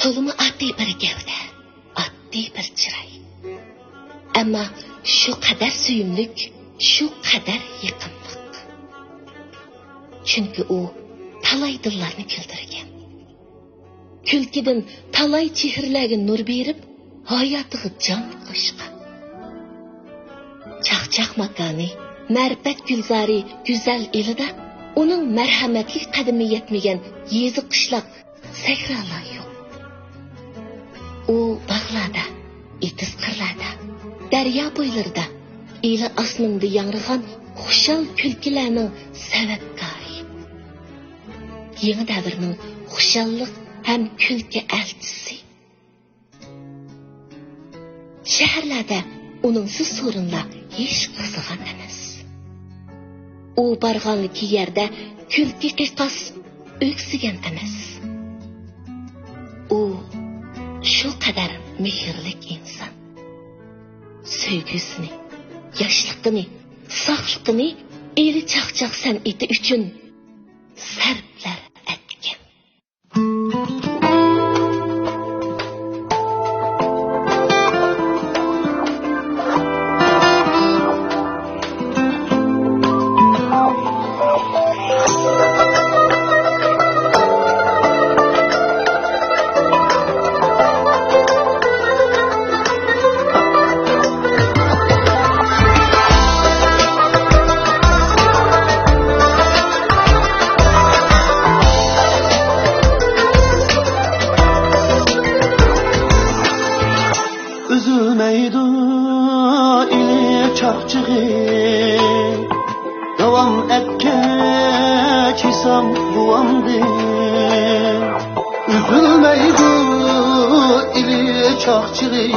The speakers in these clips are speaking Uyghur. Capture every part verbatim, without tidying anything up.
تولىمۇ ئاددىي بىر گەۋدە، ئاددىي بىر چىراي. ئەمما شۇ قەدەر سۆيۈملۈك، شۇ قەدەر يېقىملىق. چۈنكى ئۇ تالاي دىللارنى كۈلدۈرگەن. كۈلكىدىن تالاي چېھرىلەرگە نۇر بېرىپ، ھاياتىغا جان قوشقان. چاقچاق ماكانى، مەرىپەت گۈلزارى گۈزەل ئېلىدا ئۇنىڭ مەرھەمەتلىك قەدىمى يەتمىگەن يېزا، قىشلاق، سەھرالار يوق. ئۇ باغلاردا، ئېتىز قىرلاردا، دەريا بويلىرىدا، ئىلى ئاسمىنىدا ياڭرىغان خۇشال كۈلكىلەرنىڭ سەۋەبكارى. يېڭى دەۋرنىڭ خۇشاللىق ھەم كۈلكە ئەلچىسى. شەھەرلەردە ئۇنىڭسىز سورۇنلار ھېچ قىزىغان ئەمەس. ئۇ بارغانلىكى يەردە كۈلكە قىيقاس ئۆكسىگەن ئەمەس. ئۇ شۇ قەدەر مېھىرلىك ئىنسان. سۆيگۈسىنى، ياشلىقىنى، ساقلىقىنى ئېلى چاقچاق سەنئىتى ئۈچۈن سەرپلەر ئەتكەن. ئۈزۈلمەيدۇ ئىلى چاقچىقى، داۋام ئەتكەچ ھېسام بوۋامدىن. ئۈزۈلمەيدۇ ئىلى چاقچىقى،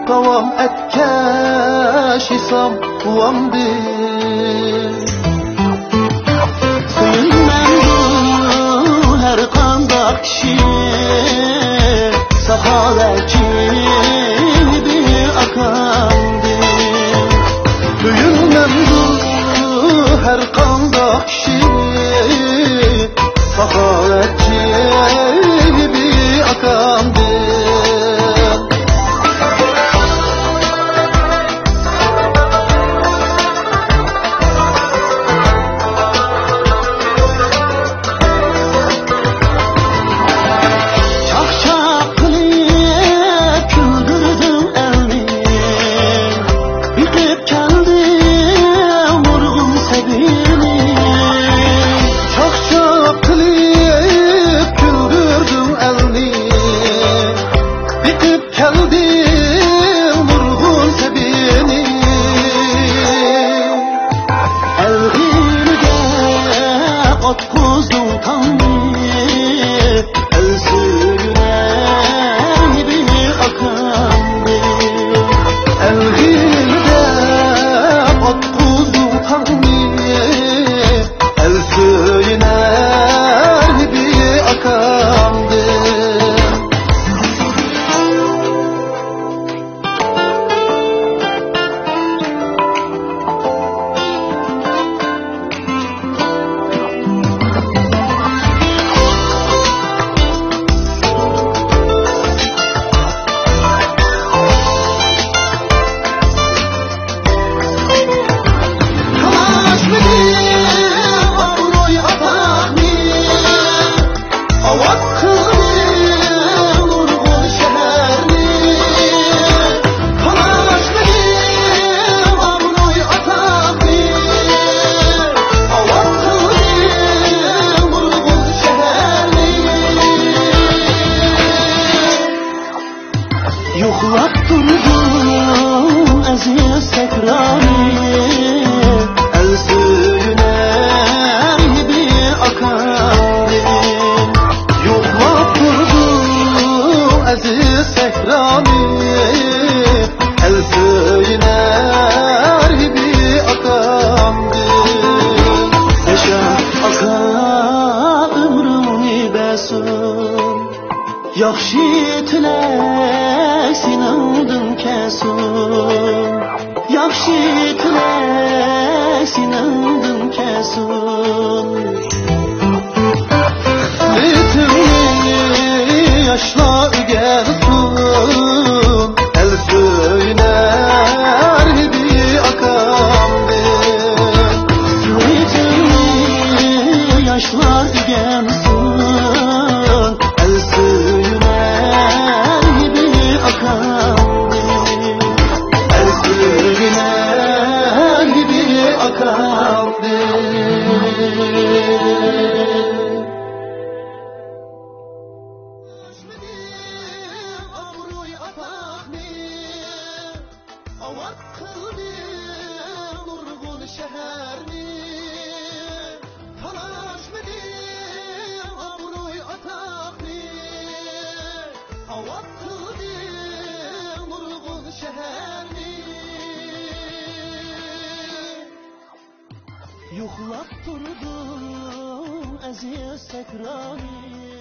داۋام ئەتكەچ ھېسام بوۋامدىن. سۆيۈنمەمدۇ ھەر قانداق كىشى، ساخاۋەتچى بىر ئاكامدىن. سۆيۈنمەمدۇ ھەر قانداق كىشى، ساخاۋەتچى بىر ئاكامدىن. چاقچاق قىلىپ كۈلدۈردۈڭ ئەلنى، بېقىپ كەلدىڭ نۇرغۇن سەبىينى. چاقچاق قىلىپ كۈلدۈردۈڭ ئەلنى، بېقىپ كەلدىڭ نۇرغۇن سەبىينى. ئەلغىلىدە ئاتقۇزدۇڭ تاڭنى، ئەل سۆيۈنەر بىر ئاكامدىن. ئەلغىلىدە ئاتقۇزدۇڭ تاڭنى، ئەل سۆيۈنەر بىر ئاكامدىن. يوقلاپ تۇردۇم ئەزىز سەھرانى، ئەل سۆيۈنەر بىر ئاكامدىن. يوقلاپ تۇردۇم ئەزىز سەھرانى، ئەل سۆيۈنەر بىر ئاكامدىن. ياشا ئاكا، ئۆمرۈڭنى بەرسۇن. ياخشى تىلەك سېنىڭدىن كەلسۇن، ياخشى تىلەك سېنىڭدىن كەلسۇن. بېتىڭنى ئۇخلاپ تۇردۇم ئەزىز تەكرارى.